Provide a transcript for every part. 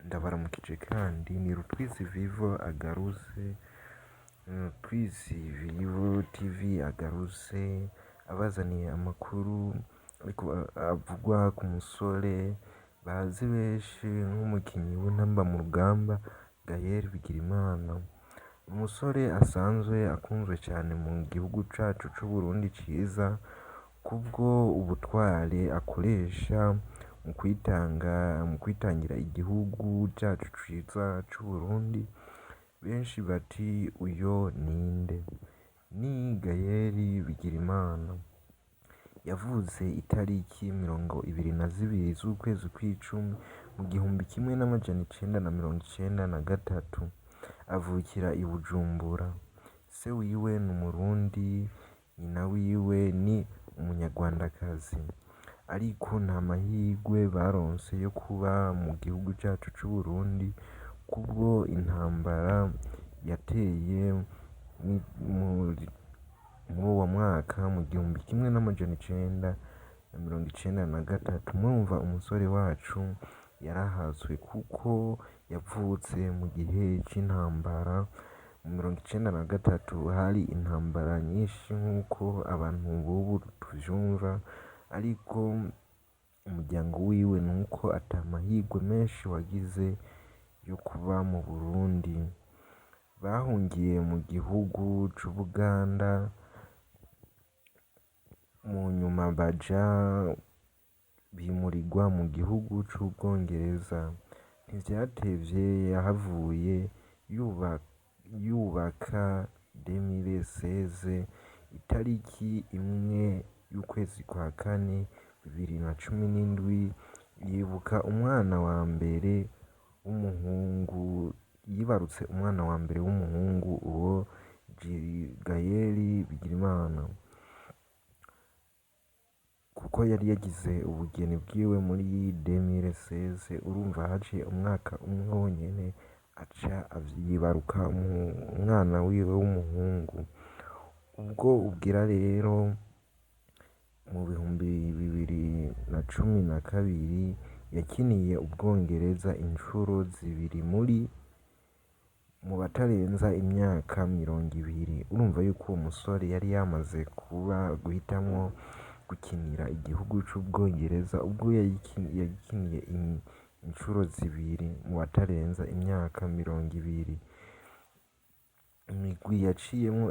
Ndabaramukije kandi ni Rutwitsi Vivo agarutse, Rutwitsi Vivo TV agarutse abazaniye amakuru ariko avugwa ku musore bazi benshi nk'umukinyi w'intamba mu rugamba Gaël Bigirimana. Umusore asanzwe akunzwe cyane mu gihugu cacu c'Uburundi ciza kubwo ubutwari akoresha mu kwitanga, mu kwitangira igihugu cacu ciza c'Uburundi. Benshi bati uyo ninde? Ni Gaël Bigirimana. Yavutse itariki 22 z'ukwezi kw'icumi mu 1993, avukira i Bujumbura. Se wiwe ni Umurundi, nyina wiwe ni Umunyarwandakazi. Ariko nta mahirwe baronse yo kuba mu gihugu cacu c'Uburundi kubwo intambara yateye muri uwo mwaka mu 1993. Murumva umusore wacu yarahaswe kuko yavutse mu gihe c'intambara. Mu 93 hari intambara nyinshi nk'uko abantu b'ubu tuvyumva, ariko umuryango wiwe nuko ata mahirwe menshi wagize yo kuba mu Burundi. Bahungiye mu gihugu c'Ubuganda, mu nyuma baja bimurirwa mu gihugu c'Ubwongereza. Ntivyatevye yahavuye yubaka 2016, itariki 1 y'ukwezi kwa kane 2017, yibuka umwana wa mbere w'umuhungu, yibarutse umwana wa mbere w'umuhungu, uwo Gaël Bigirimana. Kuko yari yagize ubugeni bwiwe muri 2016, urumva haciye umwaka umwe wonyene aca yibaruka umwana wiwe w'umuhungu. Ubwo ubwira rero mu 2012 yakiniye Ubwongereza incuro zibiri muri mu batarenza imyaka 20. Urumva yuko uwo musore yari yamaze kuba guhitamwo gukinira igihugu c'Ubwongereza ubwo yagikiniye incuro zibiri mu batarenza imyaka 20. Imigwi yaciyemwo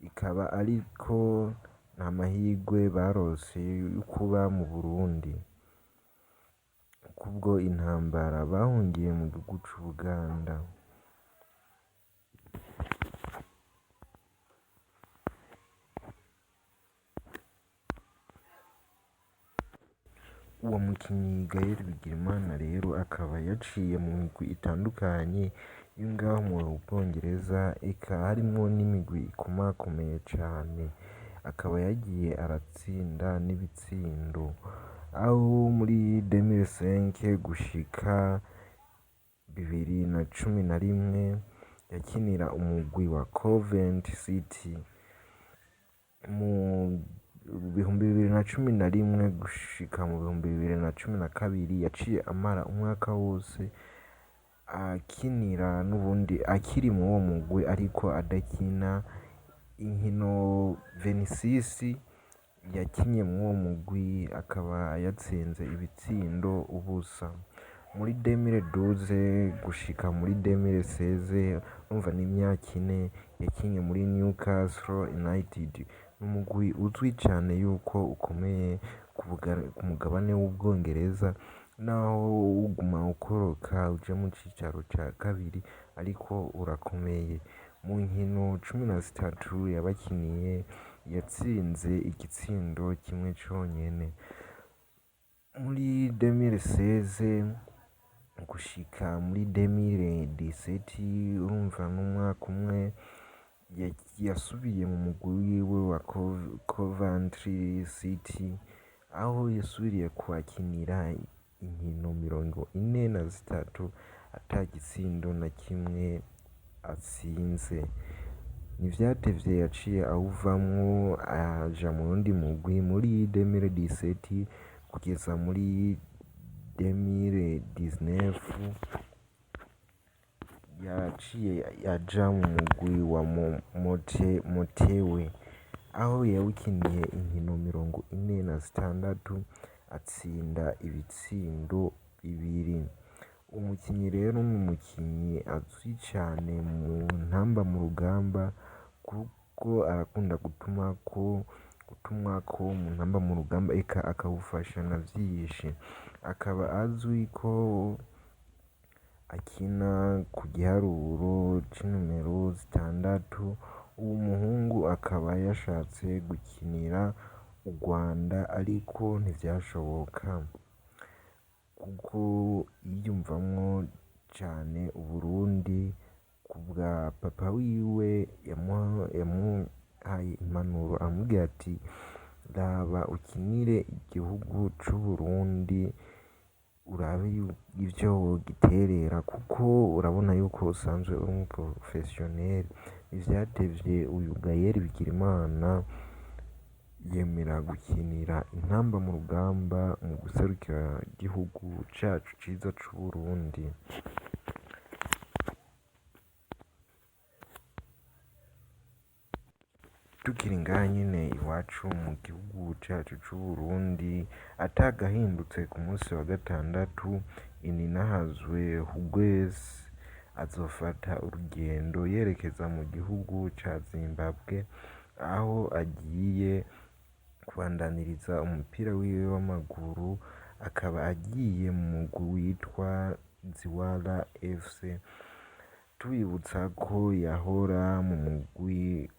ikaba ariko nta mahirwe barose yo kuba mu Burundi kubwo intambara, bahungiye mu gihugu c'Ubuganda. Uwo mukinyi Gaël Bigirimana rero akaba yaciye mu migwi itandukanye yo ngaho mu Bwongereza, eka harimwo n'imigwi ikomakomeye cane. Akaba yagiye aratsinda n'ibitsindo, aho muri 2005 gushika 2011 yakinira umugwi wa Covent City. Mu 2011 gushika mu 2012 yaciye amara umwaka wose akinira n'ubundi akiri muri uwo mugwi ariko adakina inkino 26 yakinye muri uwo mugwi, akaba yatsinze ibitsindo 0. Muri 2012 gushika muri 2016, urumva ni imyaka ine yakinye muri Newcastle United, umugwi uzwi cane yuko ukomeye ku mugabane w'Ubwongereza, naho uguma ukoroka uja mu cicaro ca kabiri ariko urakomeye. Mu nkino 13 yabakiniye yatsinze igitsindo kimwe conyene. Muri 2016 gushika muri 2017, urumva n'umwaka umwe, yasubiye mu mugwi wiwe wa Coventry City, aho yasubiriye kuhakinira inkino 43 ata gitsindo na kimwe atsinze. Ntivyatevye yaciye awuvamwo aja mu wundi mugwi muri 2017 kugeza muri 2019 yaciye aja mu mugwi wa Motewe, aho yawukiniye inkino 46 atsinda ibitsindo 2. Umukinyi rero ni umukinyi azwi cane mu ntamba mu rugamba, kuko arakunda gutumwako mu ntamba mu rugamba, eka akawufasha na vyinshi. Akaba azwi ko akina ku giharuro c'inomero 6. Uwo muhungu akaba yashatse gukinira u Rwanda ariko ntivyashoboka, kuko yiyumvamwo cane Uburundi kubwa papa wiwe yamuhaye impanuro aramubwira ati: raba ukinire igihugu c'Uburundi, urabe ivyo wogiterera kuko urabona yuko usanzwe uri umuprofesiyoneri. Ntivyatevye uyu Gaël Bigirimana yemera gukinira intamba mu rugamba mu guserukira igihugu cacu ciza c'Uburundi. Tukiri ngaha nyene iwacu mu gihugu cacu c'Uburundi, atagahindutse ku munsi wa gatandatu, Ininahazwe Hugues azofata urugendo yerekeza mu gihugu ca Zimbabwe, aho agiye kubandaniriza umupira wiwe w'amaguru, akaba agiye mu mugwi witwa Ziwala FC. Tubibutsa ko yahora mu mugwi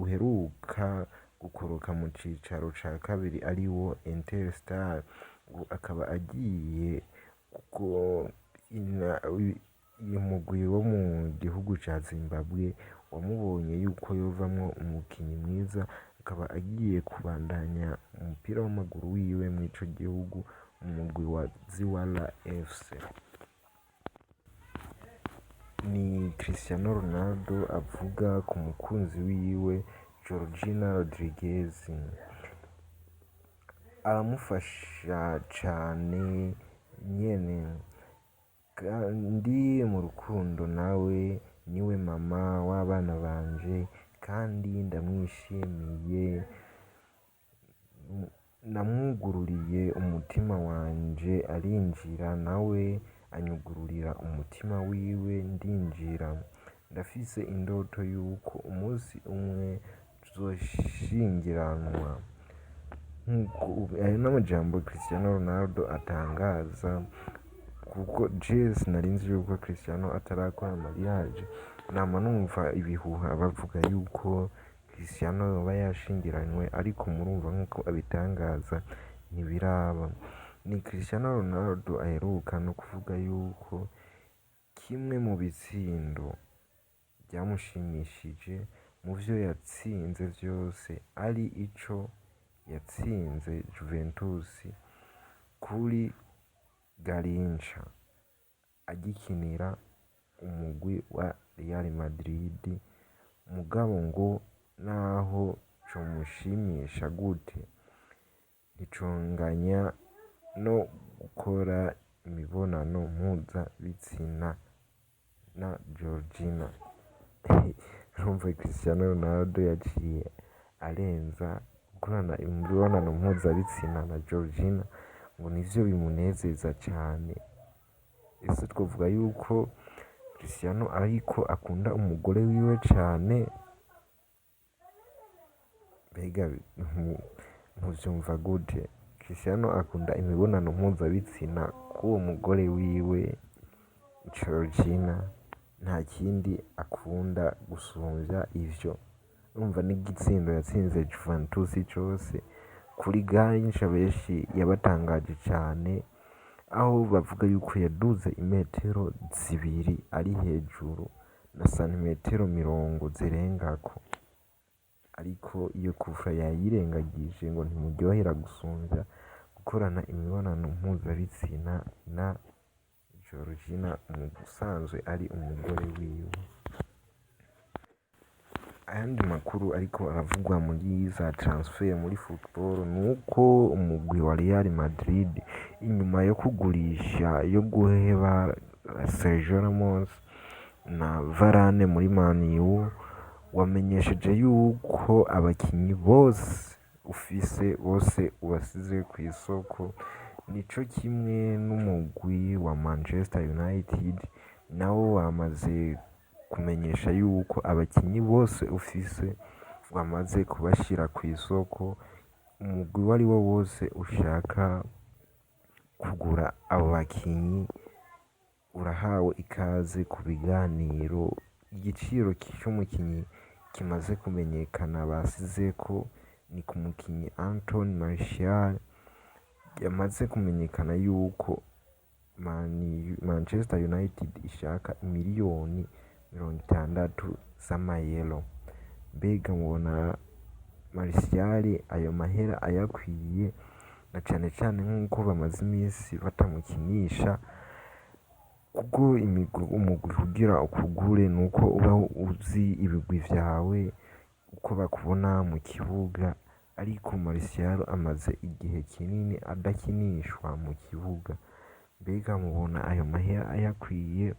uheruka gukoroka mu cicaro ca kabiri ariwo Interstar, ubu akaba agiye kuko uyu mugwi wo mu gihugu ca Zimbabwe wamubonye yuko yovamwo umukinyi mwiza, akaba agiye kubandanya umupira w'amaguru wiwe mw'ico gihugu mu mugwi wa Ziwala FC. Ni Cristiano Ronaldo avuga ku mukunzi wiwe Georgina Rodriguez, aramufasha cane nyene, kandi mu rukundo nawe niwe mama w'abana banje, kandi ndamwishimiye, namwugururiye umutima wanje arinjira, nawe anyugururira umutima wiwe ndinjira. Ndafise indoto yuko umunsi umwe tuzoshingiranwa. Ayo n'amajambo Cristiano Ronaldo atangaza, kuko jewe sinarinzi yuko Cristiano atarakora mariage. Nama numva ibihuha bavuga yuko Cristiano yoba yashingiranywe, ariko murumva nkuko abitangaza ntibiraba. Ni Cristiano Ronaldo aheruka no kuvuga yuko kimwe mu bitsindo vyamushimishije mu vyo yatsinze vyose ari ico yatsinze Juventus kuri Garincha agikinira umugwi wa Real Madrid, mugabo ngo naho comushimisha gute nticonganya no gukora imibonano mpuzabitsina na Georgina. Urumva Cristiano Ronaldo yaciye arenza gukorana imibonano mpuzabitsina na Georgina, ngo nivyo bimunezeza cane. Ese twovuga yuko Cristiano ariko akunda umugore wiwe cane? Mbega muvyumva gute? Cristiano akunda imibonano mpuzabitsina k'uwo mugore wiwe Georgina, nta kindi akunda gusumvya ivyo. Urumva n'igitsindo yatsinze Juventus cose kuri Garincha benshi yabatangaje cane, aho bavuga yuko yaduze imetero 2 ari hejuru na santimetero 40 zirengako, ariko iyo kufra yayirengagije ngo ntimuryohera gusumvya gukorana imibonano mpuzabitsina na Georgina usanzwe ari umugore wiwe. Ayandi makuru ariko aravugwa muri za transfer muri football nuko umugwi wa Real Madrid, inyuma yo kugurisha, yo guheba Sergio Ramos na Varane muri Man U, wamenyesheje yuko abakinyi bose ufise bose ubasize ku isoko. Nico kimwe n'umugwi wa Manchester United, nawo wamaze kumenyesha yuko abakinyi bose ufise wamaze kubashira ku isoko. Umugwi uwo ari wo wose ushaka kugura abo bakinyi urahawe ikaze ku biganiro. Igiciro c'umukinyi kimaze kumenyekana basizeko ni ku mukinyi Anthony Martial, yamaze kumenyekana yuko Manchester United ishaka 60 miliyoni z'amayero. Mbega mubona Martial ayo mahera ayakwiye, na cane cane nk'uko bamaze iminsi batamukinisha? Kuko umugwi kugira ukugure nuko uba uzi ibigwi vyawe, uko bakubona mu kibuga, ariko Martial amaze igihe kinini adakinishwa mu kibuga. Mbega mubona ayo mahera ayakwiye,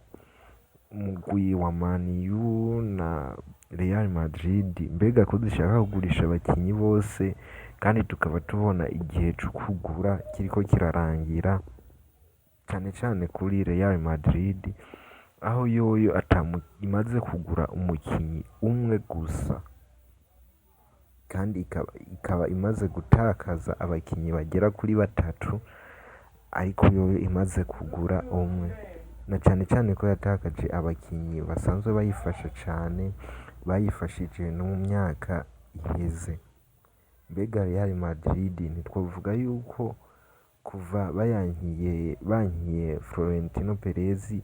umugwi wa Man U na Real Madrid? Mbega ko dushaka kugurisha abakinyi bose, kandi tukaba tubona igihe co kugura kiriko kirarangira, cane cane kuri Real Madrid, aho yoyo imaze kugura umukinyi umwe gusa, kandi ikaba imaze gutakaza abakinyi bagera kuri batatu, ariko yoyo imaze kugura umwe, na cane cane ko yatakaje abakinyi basanzwe bayifasha cane, bayifashije no mu myaka iheze. Mbega Real Madrid ntitwovuga yuko kuva bayankiye bankiye Florentino Perez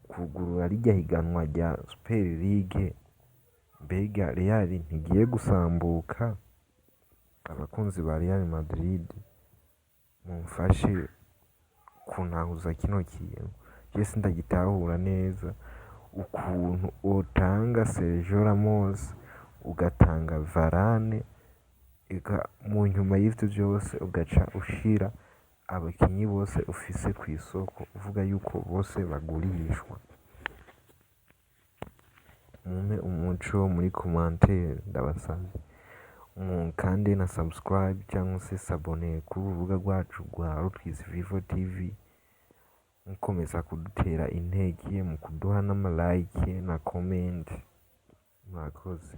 kugurura rirya higanwa rya Super League, mbega Real ntigiye gusambuka? Abakunzi ba Real Madrid, mumfashe kuntahuza kino kintu, je sindagitahura neza ukuntu wotanga Sergio Ramos, ugatanga Varane, eka mu nyuma y'ivyo vyose ugaca ushira abakinyi bose ufise kw'isoko, uvuga yuko bose bagurishwa. Mumpe umuco muri commentaire, ndabasavye mukande na subscribe cyangwa se s'abonner kuri urubuga rwacu rwa Rutwitsi Vivo TV, mukomeza kudutera intege mu kuduha n'ama like na comment. Murakoze.